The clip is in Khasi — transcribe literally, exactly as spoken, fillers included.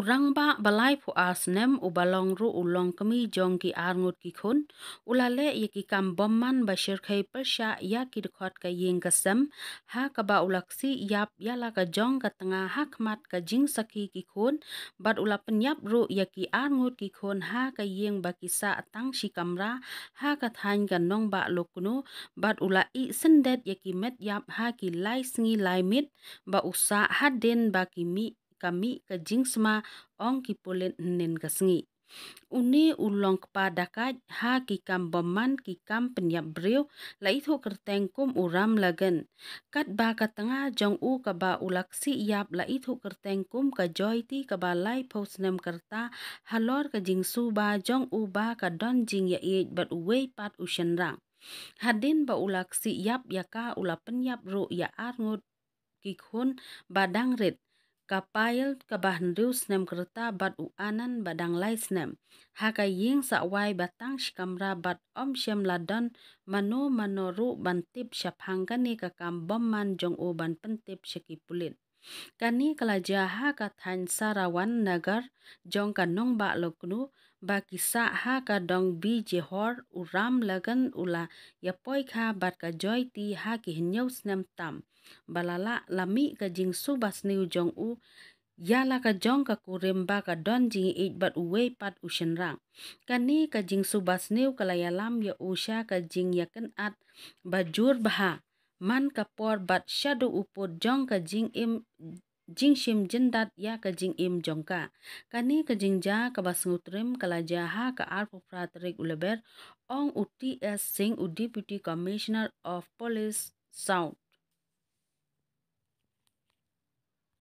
Rangbah ba laiphew ar snem uba long ruh u longkmie jong ki arngut ki khun u la leh ïa ki kam bymman ba shyrkhei pyrshah ïa ki dkhot ka ïing ka sem ha kaba u la ksih ïap ïa la ka jong ka tnga ha khmat ka jingsakhi ki khun bad u la pynïap ruh ïa ki arngut ki khun ha ka ïing ba ki sah tang shi kamra ha ka thaiñ ka Nongbah Luknu bad u la ih syndet ïa ki met ïap ha ki lai sngi lai miet ba u sah hadien ba ki mih ka mih ka jingsma, ong ki pulit hynnin ka sngi. Une u long kpa dakaid ha ki kam bymman ki kam pynïap briew la ithuh kyrteng kum u Ram Lagan. Katba ka tnga jong u kaba u la ksih ïap la ithuh kyrteng kum ka Joyti kaba laiphew snem ka rta halor ka jingsuba jong u ba ka don jingïaieit bad uwei pat u shynrang. Hadien ba u la ksih ïap ïa ka u la pynïap ruh ïa arngut ki khun ba dang rit, ka Payal kaba hynriew snem ka rta bad u Anand ba dang lai snem ha ka ïing sawai ba tang shi kamra bad ym shym la don mano mano ruh ban tip shaphang kane ka kam bymman jong u ban pyntip sha ki pulit. Kane ka la jia ha ka thaiñ Sarawan Nagar jong ka Nongbah Luknu ba ki sah ha ka dong Bijehor. U Ram Lagan u la ïapoi kha bad ka Joyti ha ki hynñiew snem tam ba la lah la mih ka jingsuba sniew jong u ïa la ka jong ka kurim ba ka don jingïaieit bad uwei pat u shynrang. Kane ka jingsuba sniew ka la ïalam ïa u sha ka jingïakynad ba jur bha man ka por bad shaduh u pud jong ka jingim jingshim jyndat ïa ka jingim jong ka. Kane ka jingjia kaba sngewtriem ka la jia ha ka arphew phra tarik u Lber, ong u T S Singh, u Deputy Commissioner of Police South.